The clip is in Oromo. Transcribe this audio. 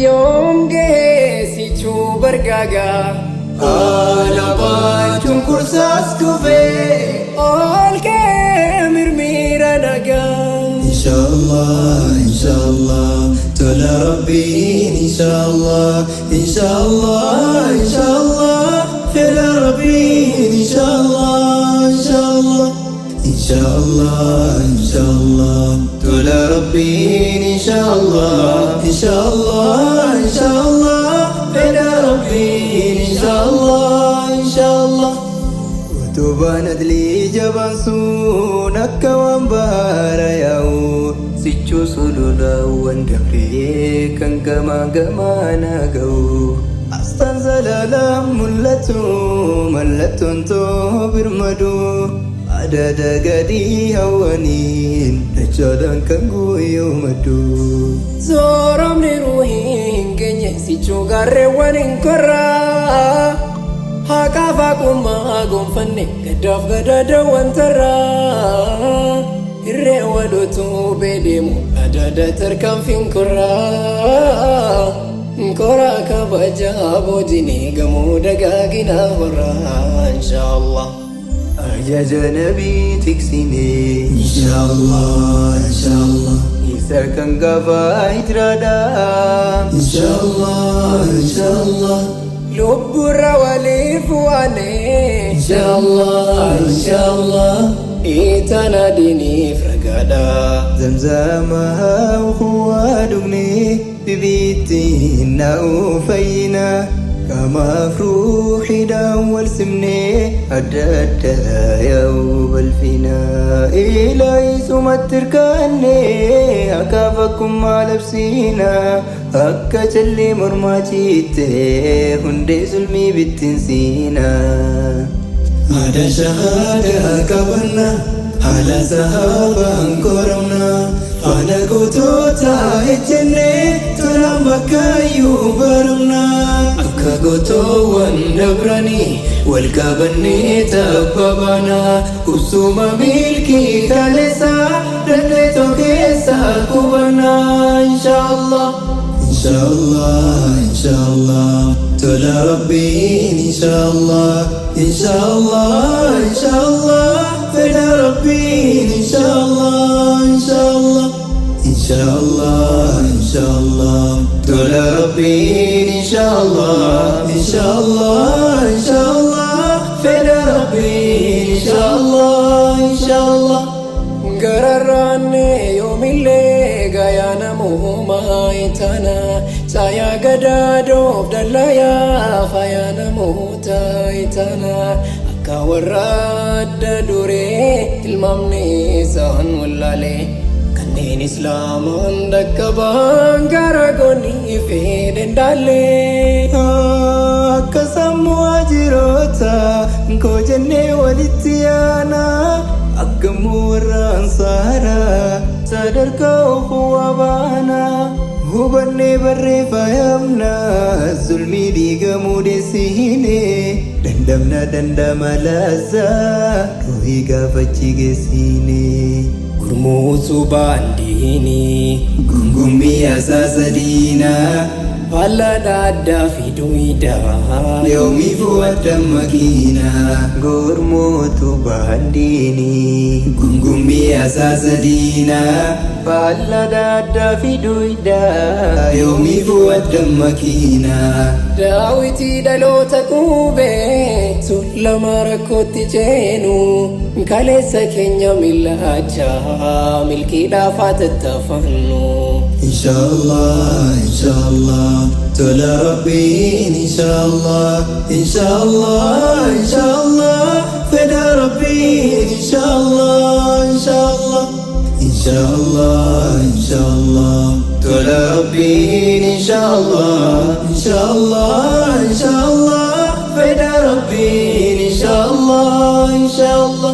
Yoom gahee sichuu bargaagaa. Alaabaan cunqursaas kufee. Ol ka'ee mirmira nagaa. Inshallah, inshallah, tola Rabbiin inshallah, inshallah, inshallah, fedha Rabbiin inshallah, inshallah, inshallah, inshallah, tola Rabbiin inshallah, inshallah, inshallah, fedha Rabbiin inshallah, inshallah. Utubaan adlii jabaan sun akka waan baara yaa'u, sichuu sululaawwan dabree kan gamaa gamaana ga'u. Asxaan zalaalaan mul'atu, mallattoon too birmadu, adada gadii hawwaniin dachaadhaan kan guyyoo maddu. Sooromni ruuhii hin geenye sichuu gaarreewwan hin korraa. Haqaaf haqummaa gonfanne gaddaaf gadaadawwan tarraa. Irree walootuu beedeemu adada tarkaanfiin korraa. Koraa kabajaa boojinee gamoo dagaagina horraa, inshaallah. Ajaja nabii tiksinee, inshallah, inshallah, isa kan gaafa hijraadha, inshallah, inshallah. Lubburra waliif waanee, inshallah, inshallah. Itana diiniif ragaadha. Zamzama ukhuwaa dhugnee bibiittiin naa'uu fayyina, qaamaaf ruuxiidhaan wal simnee adda adda yaa'uu balfina. Ilaahi sumatti hirkaanne haqaaf akkummaa labsiina, akka callee mormaa ciittee hundee zulmii bittinsiina. Aadaa shahaadaa qabanna, haala sahaabaan qoramna, faana gootota ejjennee tolaan bakka iyyuu baramna. Akka gootoowwan dabranii wal qabannee tabba baana, qubsuma milkii kaleessa dandeetoo keessa qubanna, inshaallah. Inshallah, inshallah, tola Rabbiin inshallah, inshallah, inshallah, fedha Rabbiin inshallah, inshallah, inshallah, inshallah, tola Rabbiin inshallah, inshallah, inshallah, fedha Rabbiin inshallah, inshallah. Gararraanne yoomillee gayaa namumaa itaana, caayaa gadaadoof dallayaa faayaa namoota itaana, akka warra adda duree tilmaamni isaan wallaalee kanneen islaamaan dhaqqabaan gara goonii fedhen daallee. Akka sammuu ajiroota koo jennee walitti yaana, akka warra ansaaraa sadarkaa ukhuwaa baana, hubannee barree faayamna, zulmii diigamuu deessine, dandamna dandama lazzaa ruhii gaafachi geessine. Gurmuutu baandiinii Gungummii asaasa diinaa faallaa addaa fi duwidaa. Yoomiifuu adda makiinaa. Gurmuutu baandiinii Gungummii asaasa diinaa faallaa addaa fi duwidaa, yoomiifuu adda makiinaa. Daawitii dhaloota qubee tuulama rakkootti ceenu, kaleessa keenya miillachaa milkiidhaaf haa tattaafannu. Inshallah, inshallah, tola Rabbiin inshallah, inshallah, inshallah, fedha Rabbiin inshallah, inshallah, inshallah, inshallah, tola Rabbiin inshallah, inshallah, inshallah, fedha Rabbiin inshallah, inshallah.